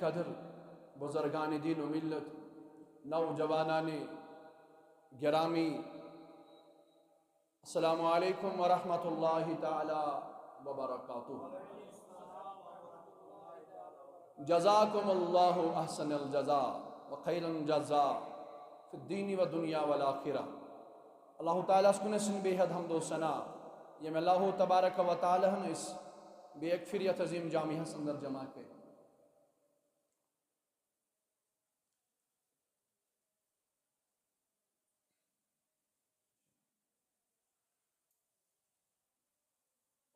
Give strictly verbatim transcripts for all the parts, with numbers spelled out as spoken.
قدر، بزرگان دین و ملت، نوجوانان گرامی، السلام علیکم ورحمۃ اللہ تعالی وبرکاتہ۔ جزاکم اللہ احسن الجزا و خیر الجزا فی الدین و دنیا والآخرہ۔ اللہ تعالیٰ ہس کُن ٲسِن بے حد حمد و ثنا، ییٚمۍ اللہ تبارک و تعالیٰ ہن أسۍ بیٚیہِ اکہِ پھِرِ یتھ عظیم جامعس اندر جمع کٔرۍ۔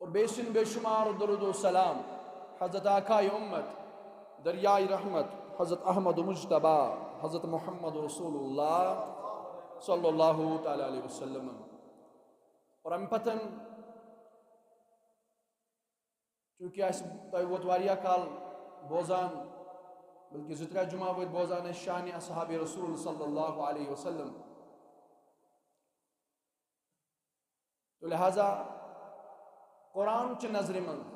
اور بیٚیہِ سُنٛد بے شمار درود و سلام حضرت آقای امت، دریائے رحمت، حضرت احمد مجتبیٰ، حضرت محمد رسول اللہ صلی اللہ تعالیٰ علیہ وسلم۔ اور امہِ پتہٕ چونکہ اسہِ تۄہہِ ووت واریاہ کال بوزان، بلکہ زٕ ترٛےٚ جمعہ وٲتۍ بوزان اسہِ شانِ اصحاب رسول صلی اللہ علیہ وسلم۔ تو لہذا قرآن چہِ نظرِ منٛز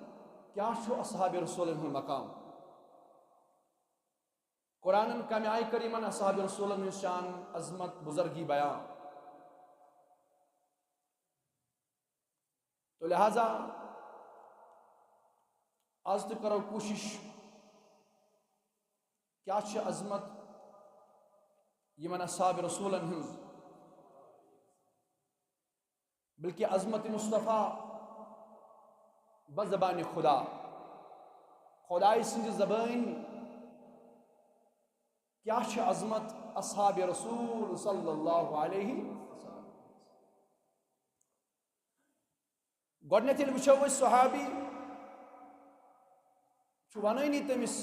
کیٛاہ چھُ اصحاب رسولن ہُنٛد مقام؟ قرآنن کمہِ آیہِ کٔر یِمن اصحاب رسولن ہٕنٛز شان، عظمت، بزرگی بیان؟ تو لہذا آز تہِ کرو کوٗشِش، کیٛاہ چھِ عظمت یِمن اصحاب رسولن ہٕنٛز، بلکہ عظمت مصطفیٰ بزبان خدا، خدائے سٕنٛزِ زبٲنۍ کیٛاہ چھِ عظمت اصحاب رسول صلی اللہ علیہ وسلم۔ گۄڈٕنیتھ ییٚلہِ وٕچھو أسۍ، صحابی چھُ ونٲنی تٔمِس،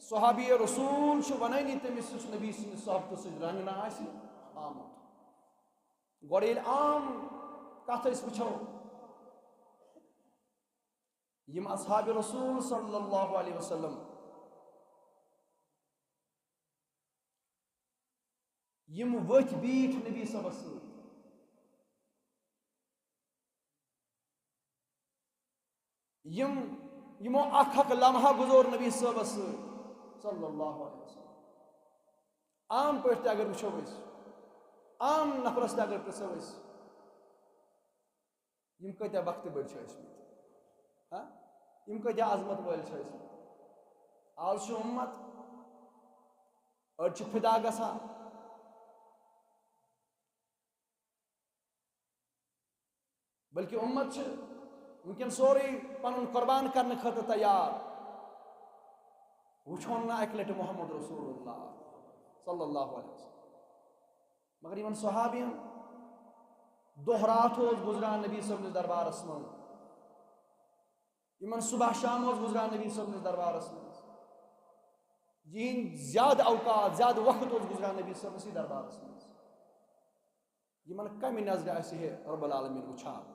صحابی رسول چھُ ونٲنی تٔمِس یُس نبی سٕنٛدِ صحبتہٕ سۭتۍ رنگنہٕ آسہِ آمُت۔ گۄڈٕ ییٚلہِ عام کتھ أسۍ وٕچھو، یِم اصحاب رسول صلی اللہ علیہ وسلم، یِم ؤتھۍ بیٖٹھۍ نبی صٲبس سۭتۍ، یِم، یِمو اکھ اکھ لمحہ گُزور نبی صٲبس سۭتۍ صلی اللہ علیہ وسلم۔ عام پٲٹھۍ تہِ اگر وٕچھو أسۍ، عام نفرس تہِ اگر پرژھو أسۍ، یِم کۭتیاہ وقتہٕ بٔڑۍ چھِ ٲسۍ مٕتۍ؟ ہا؟ یِم کۭتیاہ عظمت وٲلۍ چھِ ٲسۍ مٕتۍ؟ آز چھُ اُمت، أڑۍ چھِ فدا گژھان، بلکہ اُمت چھِ وٕنکیٚن سورُے پنُن قربان کرنہٕ خٲطرٕ تیار۔ وٕچھون نہٕ اکہِ لٹہِ محمد رسول اللہ صلی اللہ علیہ وسلم۔ مگر یِمن صحابین دۄہ راتھ اوس گُزران نبی صٲبنِس دربارس منٛز، یِمن صبح شام اوس گُزران نبی صٲبنِس دربارس منٛز، یِہِنٛدۍ زیادٕ اوقات، زیادٕ وقت اوس گُزران نبی صٲبنِسٕے دربارس منٛز۔ یِمن کمہِ نظرِ آسہِ ہے رب العالمین وٕچھان؟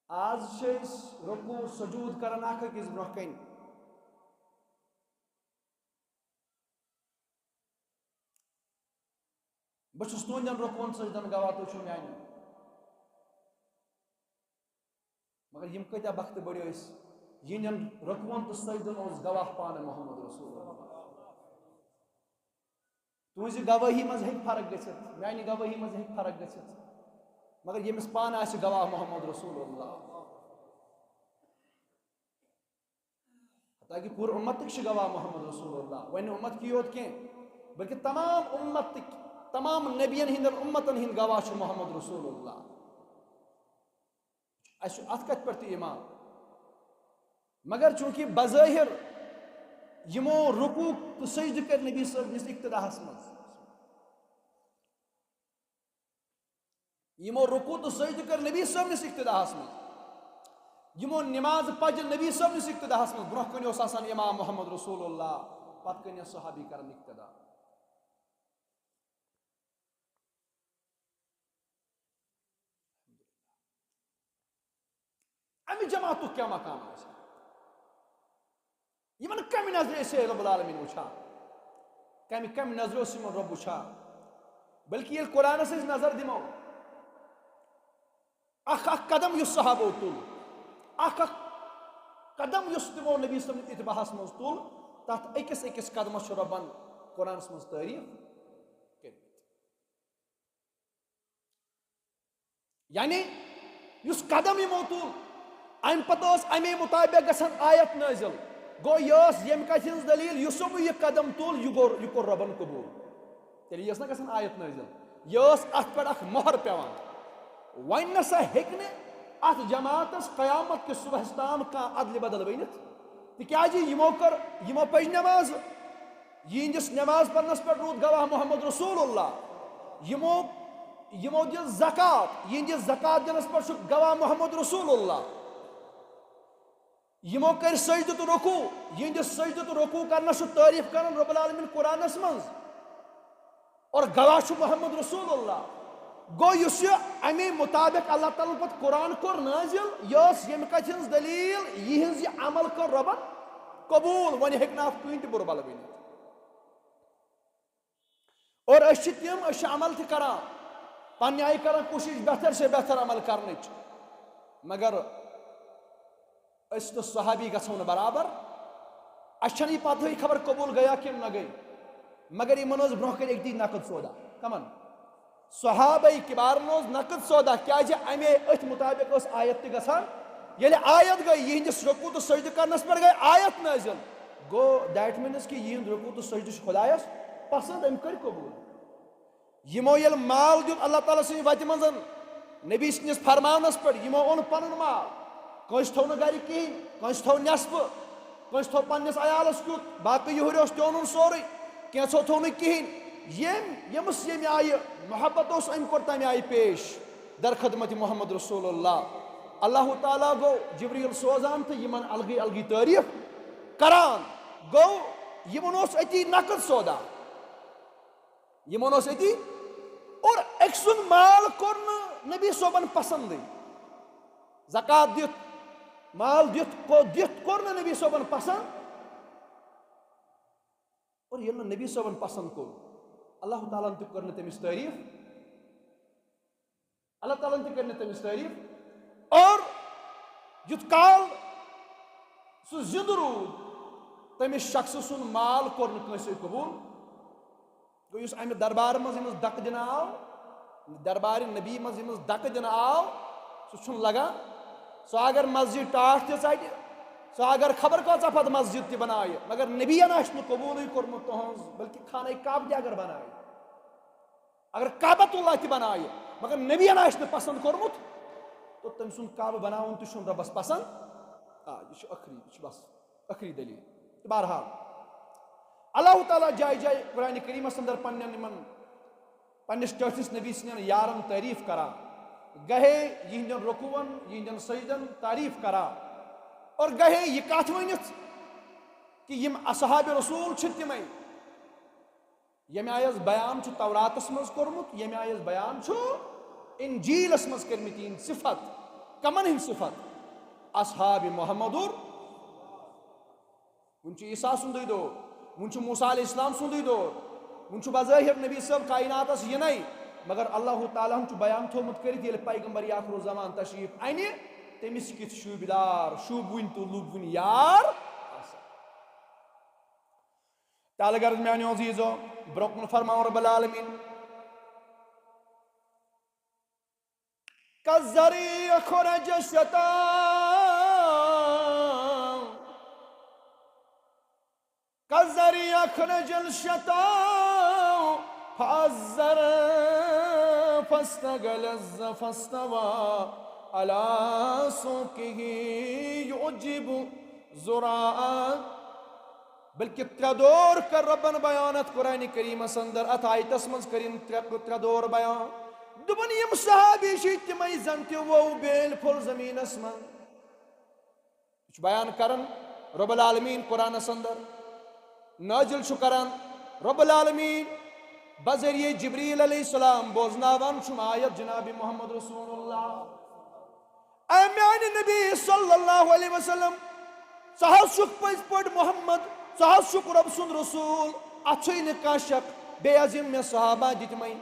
آز چھِ أسۍ رکوع سجود کران اکھ أکِس برونٛہہ کنہِ۔ بہٕ چھُس تُہنٛدٮ۪ن رکوعن سجدن گواہ، تُہۍ چھِو میانٮ۪ن۔ مگر یِم کۭتیاہ بختہٕ بٔڑۍ ٲسۍ، یِہنٛدٮ۪ن رکوعن تہٕ سجدن اوس گواہ پانہٕ محمد رسول اللہ۔ تُہنٛزِ گوٲہی منٛز ہیٚکہِ فرق گٔژھِتھ، میانہِ گوٲہی منٛز ہیٚکہِ فرق گٔژھِتھ، مگر ییٚمِس پانہٕ آسہِ گواہ محمد رسول اللہ۔ حتیٰ کہ پوٗرٕ اُمتٕکۍ چھِ گواہ محمد رسول اللہ، وۄنۍ نہٕ اُمت کی یوت کینٛہہ، بلکہِ تمام اُمتٕکۍ، تمام نبین ہٕنٛدٮ۪ن اُمتن ہٕنٛدۍ گواہ چھُ محمد رسول اللہ۔ اَسہِ چھُ اَتھ کَتھِ پٮ۪ٹھ تہِ ایٖمان۔ مگر چوٗنٛکہِ بظٲہِر یِمو رکوع تہٕ سجدٕ کٔرۍ نبی صٲبنِس اقتداہَس منٛز، یِمو رکوع تہٕ سجدٕ کٔرۍ نبی صٲبنِس اقتداہَس منٛز، یِمو نماز پَجہِ نبی صٲبنِس اقتداہَس منٛز، برونٛہہ کَنہِ اوس آسان امام محمد رسول اللہ، پَتہٕ کَنہِ ٲسۍ صحابی کران اقتدا۔ امہِ جماعتُک کیٛاہ مقام آسہِ؟ یِمن کمہِ نظرِ ٲسۍ ہے رب العالمین وٕچھان؟ کمہِ، کمہِ نظرِ اوس یِمن رب وٕچھان؟ بلکہِ ییٚلہِ قرآنس أسۍ نظر دِمو، اکھ اکھ قدم یُس صحابو تُل، اکھ اکھ قدم یُس تِمو نبی صلی اللہ علیہ وسلم اتباعس منٛز تُل، تتھ أکِس أکِس قدمس چھُ رۄبن قرآنس منٛز تعریف کٔرمٕتۍ۔ یعنی یُس قدم یِمو تُل، امہِ پتہٕ ٲس امے مطابق گژھان آیت نٲزِل۔ گوٚو، یہِ ٲس ییٚمہِ کتھِ ہٕنٛز دٔلیٖل، یُس یِمو یہِ قدم تُل، یہِ گوٚو، یہِ کوٚر رۄبن قبوٗل۔ تیٚلہِ یہِ ٲس نہ گژھان آیت نٲزِل، یہِ ٲس اتھ پٮ۪ٹھ اکھ مۄہر پٮ۪وان۔ وۄنۍ نہ سا ہیٚکہِ نہٕ اتھ جماعتس قیامت کِس صبحس تام کانٛہہ ادلہِ بدل ؤنِتھ، تِکیازِ یِمو کٔر، یِمو پٔج نٮ۪ماز، یِہنٛدِس نٮ۪ماز پرنس پٮ۪ٹھ روٗد گواہ محمد رسول اللہ۔ یِمو، یِمو دِژ زکوٰۃ، یِہنٛدِس زکوٰۃ دِنس پٮ۪ٹھ چھُ گواہ محمد رسول اللہ۔ یِمو کٔرۍ سجدٕ تہٕ رکوع، یِہنٛدِس سجدٕ تہٕ رکوع کرنس چھُ تعریف کران رب العالمین قرآنس منٛز، اور گواہ چھُ محمد رسول اللہ۔ گوٚو، یُس یہِ امی مطابق اللہ تعالیٰ ہن پتہٕ قرآن کوٚر نٲزِل، یہِ ٲس ییٚمہِ کتھِ ہٕنٛز دٔلیٖل، یِہنٛز یہِ عمل کٔر رۄبن قبوٗل۔ وۄنۍ ہیٚکہِ نہٕ اتھ کٕہٕنۍ تہِ بُرٕ بلہٕ ؤنِتھ۔ اور أسۍ چھِ تِم، أسۍ چھِ عمل تہِ کران، پننہِ آیہِ کران کوٗشِش بہتر سے بہتر عمل کرنٕچ، مگر أسۍ تہٕ صحابی گژھو نہٕ برابر۔ اَسہِ چھَنہٕ یہِ پتہٕے خبر قبوٗل گٔیا کِنہٕ نہ گٔے، مگر یِمن ٲس برونٛہہ کَنہِ أکۍ دی نقد سودا۔ کمن؟ صحابہ کبارن اوس نقد سودا، کیازِ امے أتھۍ مطابق ٲس آیت تہِ گژھان۔ ییٚلہِ آیت گٔے، یِہنٛدِس رکوع تہٕ سجدٕ کرنس پٮ۪ٹھ گٔے آیت نٲزِل۔ گوٚو، that means کہِ یِہُنٛد رکوع تہٕ سجدٕ چھُ خدایس پسند، أمۍ کٔرۍ قبوٗل۔ یِمو ییٚلہِ مال دیُت اللہ تعالیٰ سٕنٛزِ وتہِ منٛز، نبی سٕنٛدِس فرماونس پٮ۪ٹھ، یِمو اوٚن پنُن مال۔ کٲنٛسہِ تھوٚو نہٕ گرِ کِہیٖنۍ، کٲنٛسہِ تھوٚو نٮ۪صفہٕ، کٲنٛسہِ تھوٚو پننِس عیالس کیُتھ، باقٕے یُہُرۍ اوس تہِ اوٚنُن سورُے۔ کینٛژھو تھوٚو نہٕ کِہیٖنۍ۔ ییٚمۍ، ییٚمِس ییٚمہِ آیہِ محبت اوس، أمۍ کوٚر تَمہِ آیہِ پیش در خدمت محمد رسول اللہ۔ اللہ تعالیٰ گوٚو جبریٖل سوزان تہٕ یِمن الگٕے الگٕے تعریٖف کران۔ گوٚو، یِمن اوس أتی نقد سودا، یِمن اوس أتی، اور أکۍ سُنٛد مال کوٚر نہٕ نبی صٲبن پسندٕے۔ زکوٰۃ دِتھ، مال دِتھ، کو-، دِتھ کوٚر نہٕ نبی صٲبن پسند۔ اور ییٚلہِ نہٕ نبی صٲبن پسند کوٚر، اللہ تعالیٰ ہن تہِ کٔر نہٕ تٔمِس تعریٖف، اللہ تعالیٰ ہن تہِ کٔر نہٕ تٔمِس تعریٖف۔ اور یُتھ کال سُہ زِندٕ روٗد، تٔمِس شخصہٕ سُنٛد مال کوٚر نہٕ کٲنٛسہِ قبوٗل۔ گوٚو، یُس امہِ دربار منٛز ییٚمِس دکہٕ دِنہٕ آو، دربارِ نبی منٛز ییٚمِس دکہٕ دِنہٕ آو، سُہ چھُنہٕ لگان۔ سُہ اگر مسجد ٹاٹھ تہِ ژٹہِ، سُہ اگر خبر کۭژاہ پتہٕ مسجد تہِ بنایہِ، مگر نبین آسہِ نہٕ قبوٗلٕے کوٚرمُت تُہنٛز، بلکہِ خانہ کعبہ تہِ اگر بنایہِ، اگر کعبۃ اللہ تہِ بنایہِ، مگر نبین آسہِ نہٕ پسند کوٚرمُت، تو تٔمۍ سُنٛد کعبہ بناوُن تہِ چھُنہٕ رۄبس پسند۔ آ، یہِ چھُ ٲخری، یہِ چھُ بس۔ ٲخری دٔلیٖل۔ تہٕ بہرحال، اللہ تعالیٰ جایہِ جایہِ قرآن کریٖمس اندر پننٮ۪ن یِمن، پننِس ٹٲٹھِس نبی سٕنٛدٮ۪ن یارن تعریٖف کران، گہے یِہنٛدٮ۪ن رکوعن، یِہنٛدٮ۪ن سجدن تعریٖف کران، اور گہے یہِ کتھ ؤنِتھ کہِ یِم اصحاب رسول چھِ تِمے، ییٚمہِ آیس بیان چھُ توراتس منٛز کوٚرمُت، ییٚمہِ آیس بیان چھُ انجیلس منٛز کٔرمٕتۍ یِہنٛدۍ صفت۔ کمن ہٕنٛدۍ صفت؟ اصحاب محمدُر۔ وُنہِ چھُ عیسیٰ سُنٛدُے دور، وُنہِ چھُ موسیٰ علیہ السلام سُنٛدُے دور، وُنہِ چھُ بظٲہر نبی صٲب کائناتس یِنَے، مگر اللہ تعالیٰ ہن چھُ بیان تھوٚومُت کٔرِتھ، ییٚلہِ پیغمبر آخر الزمان تشریٖف انہِ، تٔمِس کِتھ شوٗبدار، شوٗبوٕنۍ تہٕ لوٗبوٕنۍ یار آسن۔ تہٕ الغرض میانیو عزیزو، برونٛہہ کُن فرماوُن رب العالمین، كالزرع أخرج الشطأ، كالزرع أخرج الشطأ فآزره فاستغلظ فاستوى على سوقه يعجب الزراع۔ بلکہ ترٛےٚ دور کر ربن بیان اتھ قرآن کریمس اندر، اتھ آیتس منٛز کرن ترٛےٚ، ترٛےٚ دور بیان۔ دوٚپُن، یِم صحابی چھِ تِمے زن تہِ وو بیلۍ پھوٚل زمینس منٛز۔ یہِ چھُ بیان کران رب العالمین قرآنس اندر، نازل چھُ کران رب العالمین بذریعہ جبریل علیہ السلام، بوزناوان چھُم آیت جناب محمد رسول اللہ۔ اے میانہِ نبی صلی اللہ علیہ وسلم، ژٕ حظ چھُکھ پٔزۍ پٲٹھۍ محمد، ژٕ حظ چھُکھ رۄب سُنٛد رسول، اتھ چھُے نہٕ کانٛہہ شک۔ بیٚیہِ حظ یِم مےٚ صحابہ دِتمٕے،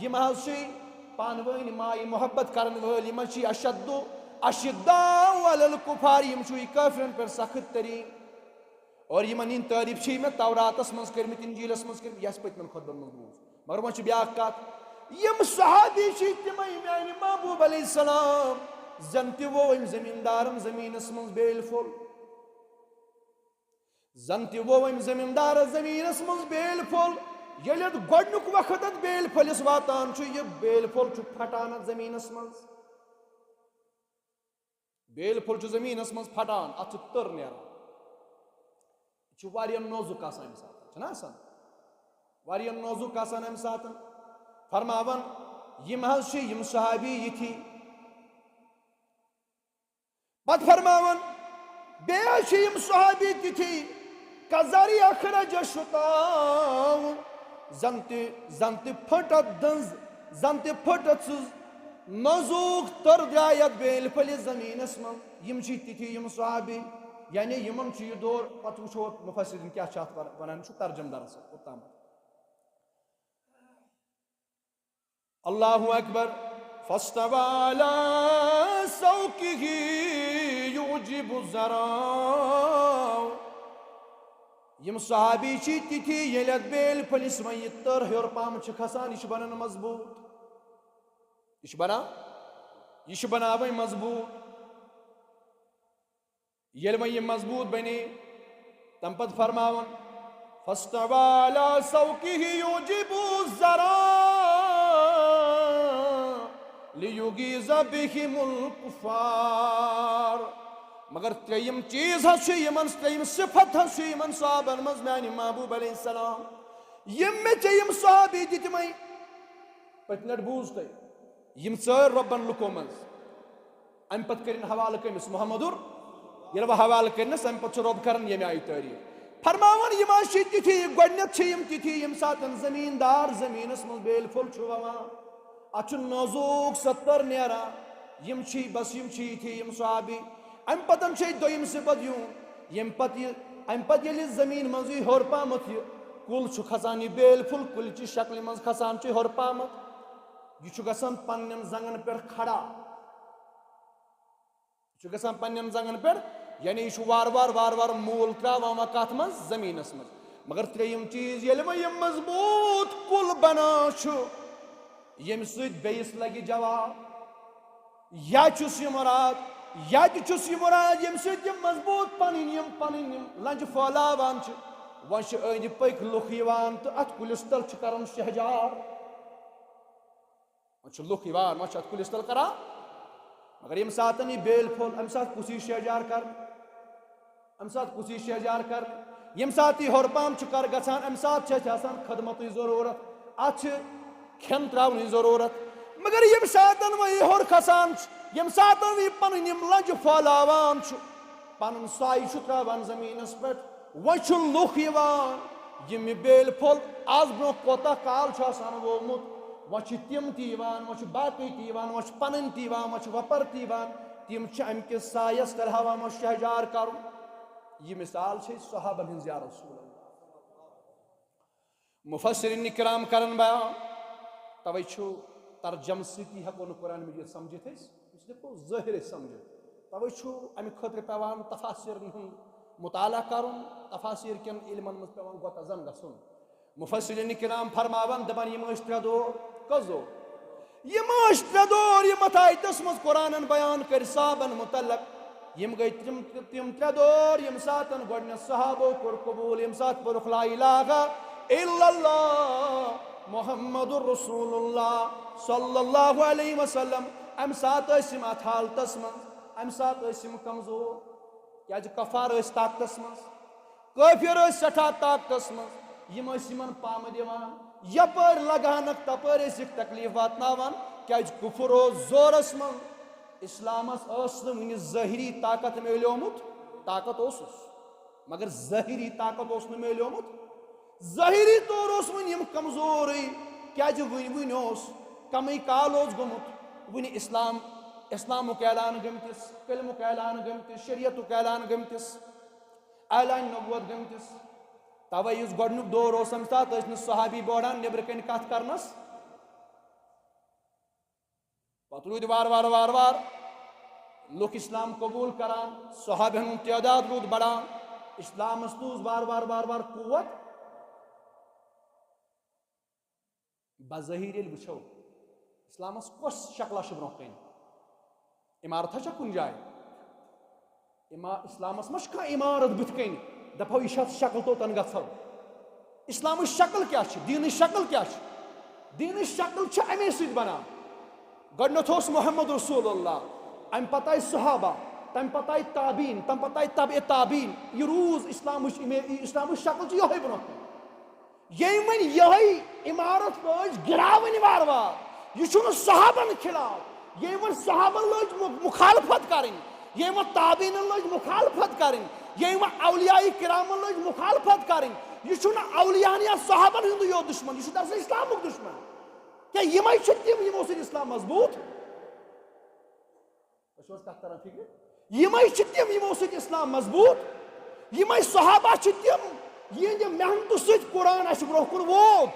یِم حظ چھِ پانہٕ ؤنۍ مایہِ محبت کرن وٲلۍ، یِم حظ چھِ اشد اشداء علی الکفار، یِم چھُ یہِ کٲفرن پٮ۪ٹھ سخت تریٖن۔ اور یِمن ہٕنٛدۍ تعریٖف چھِ مےٚ توراتس منٛز کٔرمٕتۍ، انجیلس منٛز کٔرمٕتۍ، یس پٔتمٮ۪ن خطبن منٛز بوٗز۔ مگر وۄنۍ چھِ بیٛاکھ کتھ، یِم صحابی چھِ تِمے میانہِ محبوب علیہ السلام، زن تہِ ووٚو أمۍ زمیٖندارن زمیٖنس منٛز بیلۍ پھوٚل۔ زن تہِ ووٚو أمۍ زمیٖندارس زمیٖنس منٛز بیلۍ پھوٚل۔ ییٚلہِ اتھ گۄڈنیُک وقت اتھ بیلۍ پھٔلِس واتان چھُ، یہِ بیلۍ پھوٚل چھُ پھٹان اتھ زمیٖنس منٛز۔ بیلۍ پھوٚل چھُ زمیٖنس منٛز پھٹان، اتھ چھُ تٔر نیران۔ یہِ چھُ واریاہ نوزُک آسان امہِ ساتہٕ، چھُنہ آسان؟ واریاہ نوزُک آسان امہِ ساتہٕ۔ فرماوان، یِم حظ چھِ یِم صحابی یِتھی۔ پتہٕ فرماوان، بیٚیہِ حظ چھِ یِم صحابی تِتھی، کزاری اخرج شتاو، زن تہِ، زن تہِ پھٔٹ اتھ دٔنٛز، زن تہِ پھٔٹ اتھ سٕز نوزُک تٔر درٛاے اتھ بیلۍ پھٔلِس زمیٖنس منٛز۔ یِم چھِ تِتھی یِم صحابی، یعنی یِمن چھُ یہِ دور۔ پتہٕ وٕچھو مفسرین کیٛاہ چھِ اتھ ون-، ونان چھُ ترجمہٕ درس اوٚتام۔ اللہ اکبر۔ فاستوى على سوقه يعجب الزراع۔ یِم صحابی چھِ تِتھی، ییٚلہِ اتھ بیلۍ پھٔلِس وۄنۍ یہِ تٔر ہیوٚر پہم چھِ کھسان، یہِ چھُ بنان مضبوٗط۔ یہِ چھُ بنان، یہِ چھُ بناوٕنۍ مضبوٗط۔ ییٚلہِ وۄنۍ یہِ مضبوٗط بنے، تَمہِ پتہٕ فرماوان، فاستوى على سوقه يعجب الزراع ليغيظ بهم الكفار۔ مگر ترٛیٚیِم چیٖز حظ چھُ یِمن، ترٛیٚیِم صفت حظ چھُ یِمن صحابن منٛز میانہِ محبوب علیہ السلام، یِم مےٚ ژےٚ یِم صحابی دِتۍ تِمے۔ پٔتۍ لٹہِ بوٗز تۄہہِ، یِم ژٲرۍ رۄبن لُکو منٛز۔ امہِ پتہٕ کٔرِن حوالہٕ کٔمِس؟ محمدُر۔ ییٚلہِ وۄنۍ حوالہٕ کٔرنس، امہِ پتہٕ چھُ رۄب کران ییٚمہِ آیہِ تعریٖف۔ فرماوان، یِم حظ چھِ تِتھی، گۄڈٕنٮ۪تھ چھِ یِم تِتھی، ییٚمہِ ساتہٕ زمیٖندار زمیٖنس منٛز بیلۍ پھوٚل چھُ ووان، اتھ چھُ نوزُک ستر نیران۔ یِم چھِ، بس یِم چھِ یِتھی، یِم صحابی۔ امہِ پتہٕ چھِ دوٚیِم صفت یِہُنٛد، ییٚمہِ پتہٕ یہِ، امہِ پتہٕ ییٚلہِ زمیٖن منٛز یہِ ہیوٚر پہمتھ یہِ کُل چھُ کھسان، یہِ بیلۍ پھوٚل کُلۍ چہِ شکلہِ منٛز کھسان چھُ ہیوٚر پہمتھ، یہِ چھُ گژھان پننٮ۪ن زنٛگن پٮ۪ٹھ کھڑا۔ یہِ چھُ گژھان پننٮ۪ن زنٛگن پٮ۪ٹھ، یعنی یہِ چھُ وارٕ وارٕ، وارٕ وارٕ موٗل ترٛاوان وۄنۍ کتھ منٛز؟ زمیٖنس منٛز۔ مگر ترٛیٚیِم چیٖز، ییٚلہِ وۄنۍ یہِ مضبوٗط کُل بنان چھُ، ییٚمہِ سۭتۍ بیٚیِس لگہِ جواب، یا چھُس یہِ مُراد، یا تہِ چھُس یہِ مُراد، ییٚمہِ سۭتۍ یِم مضبوٗط پنٕنۍ، یِم پنٕنۍ یِم لنجہِ پھٲلاوان چھِ، وۄنۍ چھِ أنٛدۍ پٔکۍ لُکھ یِوان تہٕ اتھ کُلِس تل چھِ کران شہجار۔ وۄنۍ چھِ لُکھ یِوان، وۄنۍ چھِ اتھ کُلِس تل کران۔ مگر ییٚمہِ ساتہٕ یہِ بیلۍ پھوٚل، امہِ ساتہٕ کُس یی شہجار کرنہٕ؟ امہِ ساتہٕ کُس یی شہجار کرنہٕ؟ ییٚمہِ ساتہٕ یہِ ہیوٚر پہم چھُ کر گژھان، امہِ ساتہٕ چھِ اسہِ آسان خدمتٕچ ضروٗرت، اتھ چھِ کھٮ۪ن تراونٕچ ضروٗرت۔ مگر ییٚمہِ ساتہٕ وۄنۍ یہِ ہیوٚر کھسان چھُ، ییٚمہِ ساتہٕ وۄنۍ یہِ پنٕنۍ یِم لنجہِ پھٲلاوان چھُ، پنُن سایہِ چھُ تراوان زمیٖنس پٮ۪ٹھ، وۄنۍ چھُ لُکھ یِوان، یِم یہِ بیلۍ پھوٚل از برونٛہہ کوتاہ کال چھُ آسان وومُت، وۄنۍ چھِ تِم تہِ یِوان، وۄنۍ چھِ باقٕے تہِ یِوان، وۄنۍ چھِ پنٕنۍ تہِ یِوان، وۄنۍ چھِ وۄپر تہِ یِوان، تِم چھِ امہِ کِس سایس تل ہاوان وۄنۍ شہجار کرُن۔ یہِ مثال چھِ صحابن ہٕنٛز، یا رسول اللہ۔ مفسرین کرام کرن بیان، توے چھُ ترجمہٕ سۭتی ہیٚکو نہٕ قرآن مجید سمجھِتھ أسۍ، أسۍ ہیٚکو ظٲہر أسۍ سمجھِتھ۔ توے چھُ امہِ خٲطرٕ پیوان تفاسیرن ہُنٛد مطالعہ کرُن، تفاسیر کٮ۪ن علمن منٛز پیوان گۄژھ زن گژھُن۔ مفسرین کرام فرماوان، دپان، یِم ٲسۍ ترٛےٚ دور۔ کٔژ دور؟ یِم ٲسۍ ترٛےٚ دور، یِم اتھ آیتس منٛز قرآنن بیان کٔرۍ صحابن متعلق۔ یِم گٔے تِم، تِم ترٛےٚ دور، ییٚمہِ ساتَن گۄڈٕنٮ۪تھ صحابو کوٚر قبوٗل، ییٚمہِ ساتہٕ پوٚرُکھ لا الہ الا اللہ محمد رسول اللہ صلی اللہ علیہ وسلم۔ اَمہِ ساتہٕ ٲسۍ یِم اَتھ حالتَس منٛز، اَمہِ ساتہٕ ٲسۍ یِم کمزور، کیٛازِ کفار ٲسۍ طاقتَس منٛز، کٲفِر ٲسۍ سٮ۪ٹھاہ طاقتَس منٛز، یِم ٲسۍ یِمَن پامہٕ دِوان، یَپٲرۍ لگہٕ ہنَکھ تَپٲرۍ ٲسِکھ تکلیٖف واتناوان، کیٛازِ کُفُر اوس زورَس منٛز۔ اسلامس ٲس نہٕ وُنہِ ظٲہری طاقت میلیومُت، طاقت اوسُس، مگر ظٲہری طاقت اوس نہٕ میلیومُت۔ ظٲہری طور اوس وُنہِ یِم کمزورٕے، کیازِ وُنہِ، وُنہِ اوس کمٕے کال اوس گوٚمُت، وُنہِ اسلام، اسلامُک اعلان گٔمتِس، کلمُک اعلان گٔمتِس، شریعتُک اعلان گٔمتِس، اعلان نبوت گٔمتِس۔ توے یُس گۄڈنیُک دور اوس، تمہِ ساتہٕ ٲسۍ نہٕ صحابی بوڑان نیبرٕ کنہِ کتھ کرنس۔ پتہٕ روٗدۍ وارٕ وارٕ وارٕ وارٕ لُکھ اسلام قبول کران، صحابن ہُنٛد تعداد روٗد بڑان، اسلامس تُج وار وار وار وار قوت۔ بظٲہِر ییٚلہِ وٕچھو، اسلامس کۄس شکلہ چھِ برونٛہہ کنہِ؟ عمارتھا چھا کُنہِ جایہِ؟ اما-، اسلامس ما چھِ کانٛہہ عمارت بٕتھِ کنہِ؟ دپو، یہِ چھِ اتھ شکل توتن گژھو۔ اسلامٕچ شکل کیٛاہ چھِ؟ دیٖنٕچ شکل کیٛاہ چھِ؟ دیٖنٕچ شکل چھِ امے سۭتۍ بنان۔ گۄڈٕنیتھ اوس محمد رسول اللہ، امہِ پتہٕ آیہِ صحابہ، تمہِ پتہٕ آیہِ تابعین، تمہِ پتہٕ آیہِ تبع تابعین۔ یہِ روٗز اسلامٕچ اِمے-، اسلامٕچ شکل چھِ یِہوٚے برونٛہہ کنہِ۔ ییٚمۍ وۄنۍ یِہوٚے عمارت لٲج گراوٕنۍ وارٕ وارٕ، یہِ چھُنہٕ صحابن خلاف۔ ییٚمۍ وۄنۍ صحابن لٲج مُ-، مخالفت کرٕنۍ، ییٚمۍ وۄنۍ تابعینن لٲج مخالفت کرٕنۍ، ییٚمۍ وۄنۍ اولیاء کرامن لٲج مخالفت کرٕنۍ، یہِ چھُنہٕ اولیاءن یا صحابن ہُنٛدُے یوت دشمن، یہِ چھُ دراصل اسلامُک دشمن۔ کیٛاہ یِمے چھِ تِم یِمو سۭتۍ اسلام مضبوٗط؟ تۄہہِ چھُو حظ کتھ تران فکرِ؟ یِمے چھِ تِم یِمو سۭتۍ اسلام مضبوٗط۔ یِمے صحابہ چھِ تِم یِہنٛدِ محنتہٕ سۭتۍ قرآن اسہِ برونٛہہ کُن ووت۔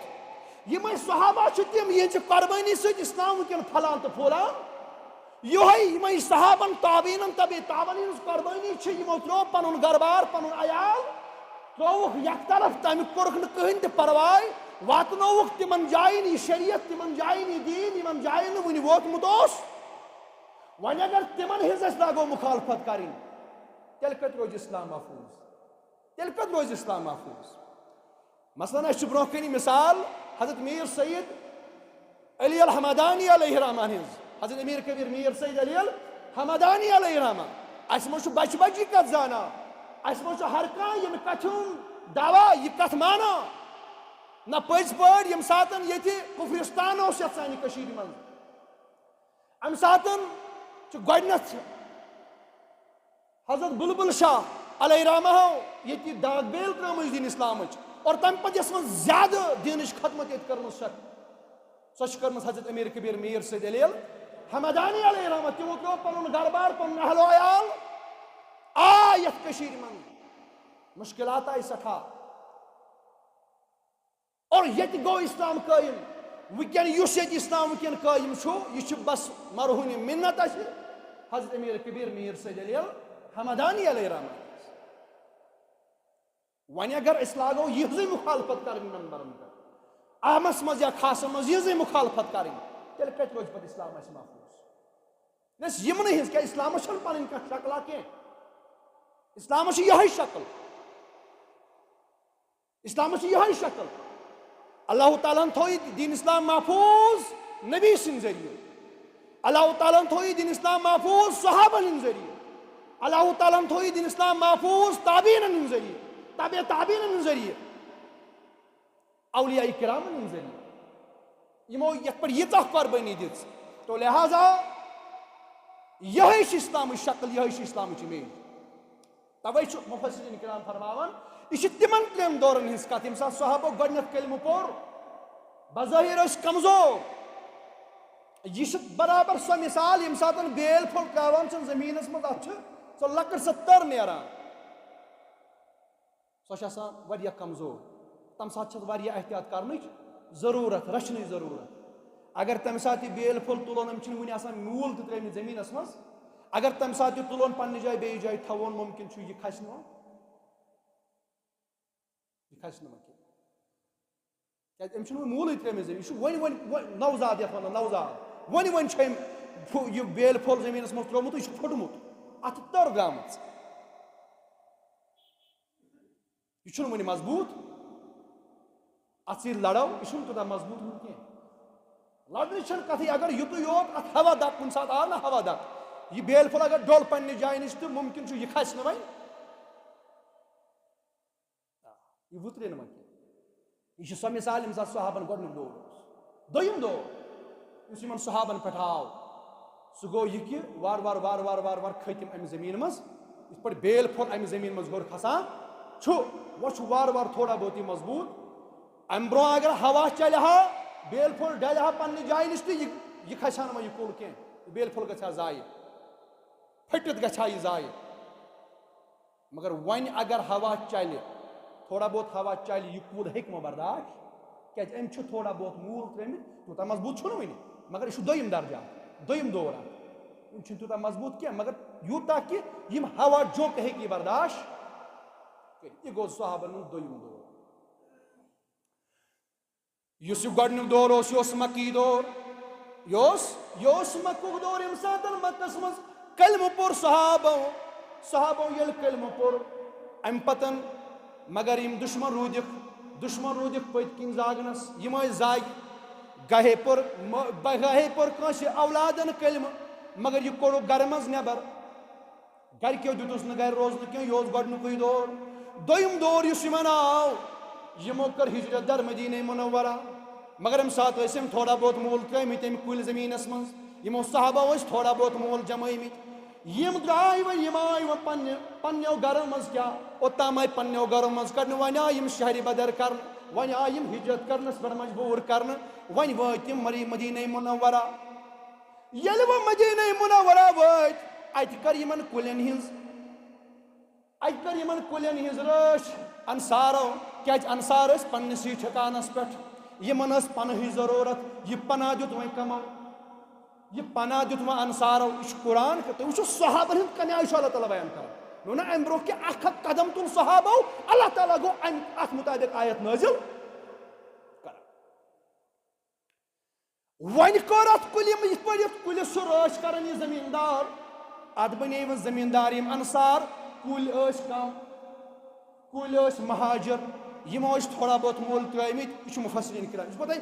یِمے صحابہ چھِ تِم یِہنٛزِ قربٲنی سۭتۍ اسلام وٕنکیٚن پھۄلان تہٕ پھۄلان۔ یِہوٚے یِمے صحابن، تابعینن، تبع تابعینن ہٕنٛز قربٲنی چھِ، یِمو ترٛوو پنُن گرٕ بار، پنُن عیال، ترٛووُکھ یکطرف، تمیُک کوٚرُکھ نہٕ کٕہٕنۍ تہِ پرواے، واتنووُکھ تِمن جاین یہِ شریعت، تِمن جاین یہِ دیٖن، یِمن جاین نہٕ وُنہِ ووتمُت اوس۔ وۄنۍ اگر تِمن ہٕنٛز أسۍ لاگو مخالفت کرٕنۍ، تیٚلہِ کتہِ روزِ اسلام محفوظ؟ تیٚلہِ کتہِ روزِ اسلام محفوظ؟ مثلاً، اسہِ چھُ برونٛہہ کنہِ مثال حضرت میر سید علی الحمدانی علیہ الرحمہ ہٕنٛز، حضرت امیر کبیر میر سید علی الحمدانی علیہ الرحمہ۔ اسہِ منٛز چھُ بچہِ بچہِ یہِ کتھ زانان، اسہِ منٛز چھُ ہر کانٛہہ ییٚمہِ کتھِ ہُنٛد دعویٰ، یہِ کتھ مانان۔ نہ پٔزۍ پٲٹھۍ ییٚمہِ ساتن ییٚتہِ کفرستان اوس یتھ سانہِ کٔشیٖرِ منٛز، امہِ ساتن چھُ گۄڈٕنیتھ حضرت بلبل شاہ علیہ رحمہ ییٚتہِ داغ بیل ترٲومٕژ دین اسلامٕچ، اور تمہِ پتہٕ یۄس وۄنۍ زیادٕ دینٕچ خدمت ییٚتہِ کٔرمٕژ چھکھ، سۄ چھِ کٔرمٕژ حضرت امیر کبیر میر سید علی الحمدانی علیہ رحمہ۔ تِمو ترٛوو پنُن گرٕ بار، پنُن اہل و عیال، آے یتھ کٔشیٖرِ منٛز، مشکلات آیہِ سٮ۪ٹھاہ۔ اور ییٚتہِ گوٚو اسلام قٲیِم۔ وٕنکیٚن یُس ییٚتہِ اسلام وٕنکیٚن قٲیِم چھُ، یہِ چھُ بس مرہون منت اَسہِ حضرت امیر کبیر میر سید علی الحمدانی علیہ رحمہ۔ وۄنۍ اگر أسۍ لاگو یِہٕنٛزٕے مخالفت کرٕنۍ منبرن پٮ۪ٹھ، عامس منٛز یا خاصس منٛز یِہٕنٛزٕے مخالفت کرٕنۍ، تیٚلہِ کتہِ روزِ پتہٕ اسلام اَسہِ محفوظ؟ نہ، یِمنٕے ہٕنٛز، کیٛاہ اسلامس چھنہٕ پنٕنۍ کانٛہہ شکلا کینٛہہ؟ اسلامس چھِ یِہوٚے شکل۔ اسلامس چھِ یِہوٚے شکل۔ اللہ تعالیٰ ہن تھوو یہِ دین اسلام محفوظ نبی سٕنٛدِ ذٔریعہٕ۔ اللہ تعالیٰ ہن تھوو یہِ دین اسلام محفوظ صحابن ہٕنٛدِ ذٔریعہٕ۔ اللہ تعالیٰ ہن تھوو یہِ دین اسلام محفوظ تابعینن ہٕنٛدِ ذٔریعہٕ، تبع تابعینن ہٕنٛدِ ذٔریعہٕ، اولیاء کرامن ہٕنٛدِ ذٔریعہٕ۔ یِمو یتھ پٮ۪ٹھ ییٖژاہ قۄربٲنی دِژ۔ تو لہذا یِہوٚے چھِ اسلامٕچ شکل، یِہوٚے چھِ اسلامٕچ image۔ توے چھُ مفسرین کرام فرماوان، یہِ چھِ تِمن ترٛٮ۪ن دورن ہٕنٛز کتھ، ییٚمہِ ساتہٕ صحابو گۄڈٕنیتھ کلمہٕ پوٚر، بظٲہر ٲسۍ کمزور۔ یہِ چھِ برابر سۄ مثال، ییٚمہِ ساتہٕ بیل پھوٚل ترٛاوان چھِ زٔمیٖنس منٛز، اتھ چھِ سۄ لۄکٕٹ سۄ تٔر نیران، سۄ چھِ آسان واریاہ کمزور۔ تمہِ ساتہٕ چھِ اتھ واریاہ احتیاط کرنٕچ ضروٗرت، رچھنٕچ ضروٗرت۔ اگر تمہِ ساتہٕ یہِ بیل پھوٚل تُلون، أمۍ چھِنہٕ وُنہِ آسان موٗل تہِ ترٛٲومٕتۍ زٔمیٖنس منٛز، اگر تمہِ ساتہٕ یہِ تُلون، پننہِ جایہِ بیٚیِس جایہِ تھاوون، مُمکِن چھُ یہِ کھسہِ نہٕ وۄنۍ، یہِ کھسہِ نہٕ وۄنۍ کینٛہہ۔ کیٛازِ أمۍ چھُنہٕ وۄنۍ موٗلٕے ترٛٲومٕتۍ زٔمیٖن، یہِ چھُ وۄنۍ، وۄنۍ، وۄنۍ نوزاد یتھ ونان، نوزاد۔ وۄنۍ، وۄنۍ چھُ أمۍ پھُ-، یہِ بیل پھوٚل زٔمیٖنس منٛز ترٛوومُت، یہِ چھُ پھُٹمُت، اتھ چھِ تٔر درٛامٕژ۔ یہِ چھُنہٕ وُنہِ مضبوٗط۔ اتھ سۭتۍ لڑو، یہِ چھُنہٕ تیوٗتاہ مضبوٗط وُنہِ کینٛہہ۔ لڑنٕچ چھنہٕ کتھٕے، اگر یُتُے یوت اتھ ہوا دکہٕ، کُنہِ ساتہٕ آو نہ ہوا دکہٕ، یہِ بیل پھوٚل اگر ڈوٚل پننہِ جایہِ نِش تہٕ مُمکِن چھُ یہِ کھسہِ نہٕ وۄنۍ۔ آ، یہِ وُترِ نہٕ وۄنۍ کینٛہہ۔ یہِ چھِ سۄ مثال، ییٚمہِ ساتہٕ صحابن گۄڈٕنیُک دور اوس۔ دوٚیِم دور یُس یِمن صحابن پٮ۪ٹھ آو، سُہ گوٚو یہِ کہِ وارٕ وارٕ، وارٕ وارٕ، وارٕ وارٕ کھٔتۍ تِم امہِ زٔمیٖنہِ منٛز۔ یِتھ پٲٹھۍ بیل پھوٚل امہِ زٔمیٖنہِ منٛز ہیوٚر کھسان چھُ، وۄنۍ چھُ وارٕ وارٕ تھوڑا بہت یہِ مضبوٗط۔ امہِ برونٛہہ اگر ہوا چلہِ ہا، بیل پھوٚل ڈلہِ ہا پننہِ جایہِ نِش تہٕ یہِ، یہِ کھسہِ ہا نہٕ وۄنۍ یہِ کُل کینٛہہ، یہِ بیل پھوٚل گژھِ ہا ضایع، پھٔٹِتھ گژھِ ہا یہِ ضایع۔ مگر وۄنۍ اگر ہوا چلہِ، تھوڑا بہت ہوا چلہِ، یہِ کُل ہیٚکہِ وۄنۍ برداشت، کیٛازِ أمۍ چھُ تھوڑا بہت موٗل ترٛٲومٕتۍ، تیوٗتاہ مضبوٗط چھُنہٕ وُنہِ، مگر یہِ چھُ دوٚیِم درجہ، دوٚیِم دور اکھ۔ یِم چھِنہٕ تیوٗتاہ مضبوٗط کینٛہہ، مگر یوٗتاہ کہِ یِم ہوا جھونٛکہٕ ہیٚکہِ یہِ برداش کٔرِتھ۔ یہِ گوٚو صحابن ہُنٛد دوٚیِم دور۔ یُس یہِ گۄڈٕنیُک دور اوس، یہِ اوس مکی دور۔ یہِ اوس، یہِ اوس مکُک دور، ییٚمہِ ساتہٕ مکس منٛز کلمہٕ پوٚر صحابو۔ صحابو ییٚلہِ کلمہٕ پوٚر، امہِ پتن مگر یِم دُشمن روٗدِکھ، دُشمن روٗدِکھ پٔتۍ کِنۍ زاگنس، یِم ٲسۍ زاگہِ۔ گاہے پوٚر مٲ-، گاہے پوٚر کٲنٛسہِ اولادن کلمہٕ، مگر یہِ کوٚڑُکھ گرٕ منٛز نٮ۪بر۔ گرِکیو دیُتُس نہٕ گرِ روزنہٕ کینٛہہ، یہِ اوس گۄڈٕنیُکُے دور۔ دوٚیِم دور یُس یِمن آو، یِمو کٔر ہجرت در مدینہ منورہ۔ مگر اَمہِ ساتہٕ ٲسۍ یِم تھوڑا بہت مول ترٛٲومٕتۍ اَمہِ کُلۍ زٔمیٖنَس منٛز۔ یِمو صحابہ ٲسۍ تھوڑا بہت مول جمٲومٕتۍ۔ یِم درٛاے وۄنۍ، یِم آے وۄنۍ پننہِ، پننیو گرو منٛز۔ کیٛاہ اوٚتام آے پننیو گرو منٛز کڑنہٕ، وۄنۍ آے یِم شہرِ بدر کرنہٕ، وۄنۍ آے یِم ہجرت کرنس پٮ۪ٹھ مجبوٗر کرنہٕ۔ وۄنۍ وٲتۍ یِم مری-، مدینہ منورہ۔ ییٚلہِ وۄنۍ مدینہ منورہ وٲتۍ، اتہِ کٔر یِمن کُلٮ۪ن ہٕنٛز، اتہِ کٔر یِمن کُلٮ۪ن ہٕنٛز رٲچھ انصارو، کیازِ انصار ٲسۍ پننِسٕے ٹھکانس پٮ۪ٹھ، یِمن ٲس پناہٕچ ضروٗرت۔ یہِ پناہ دیُت وۄنۍ کمو؟ یہِ پناہ دیُت وۄنۍ انصارو۔ یہِ چھُ قرآن، تُہۍ وٕچھِو صحابن ہُنٛد کمہِ آیہِ چھُ اللہ تعالیٰ بیان کران۔ نوٚو نہ امہِ برونٛہہ کہِ اکھ ہتھ قدم تُل صحابو، اللہ تعالیٰ گوٚو امہِ، اتھ مطابق آیت نٲزِل کران۔ وۄنۍ کٔر اتھ کُلہِ، یِتھ پٲٹھۍ یتھ کُلِس چھُ رٲچھ کران یہِ زٔمیٖندار، اتھ بنے وۄنۍ زٔمیٖندار یِم انصار۔ کُلۍ ٲسۍ کم؟ کُلۍ ٲسۍ مہاجر، یِمو ٲسۍ تھوڑا بہت مول ترٲومٕتۍ۔ یہِ چھُ مفسرین کرام، یہِ چھُ پتہ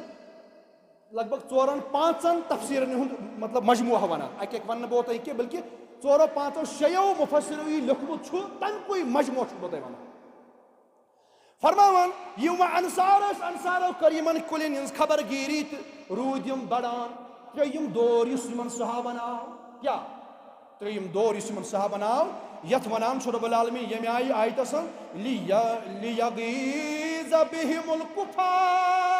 لگ بھگ ژورن پانٛژن تفسیرن ہُنٛد مطلب مجموعہ ونان۔ اکہِ اکہِ ونہٕ نہٕ بہٕ تۄہہِ کینٛہہ، بلکہِ ژورو پانٛژو شیٚیو مفسرو یہِ لیوٚکھمُت چھُ، تمہِ کُے مجموعہ چھُس بہٕ تۄہہِ ونان۔ فرماوان، یِم وۄنۍ انصار ٲسۍ، انصارو کٔر یِمن کُلٮ۪ن ہٕنٛز خبر گیٖری تہٕ روٗدۍ یِم بڑان۔ ترٛیٚیِم دور یُس یِمن صحابن آو، کیٛاہ؟ ترٛیٚیِم دور یُس یِمن صحابن آو، یتھ ونان چھُ رب العالمین ییٚمہِ آیہِ آیتس منٛز، "لیغیظ بہم الکفار۔"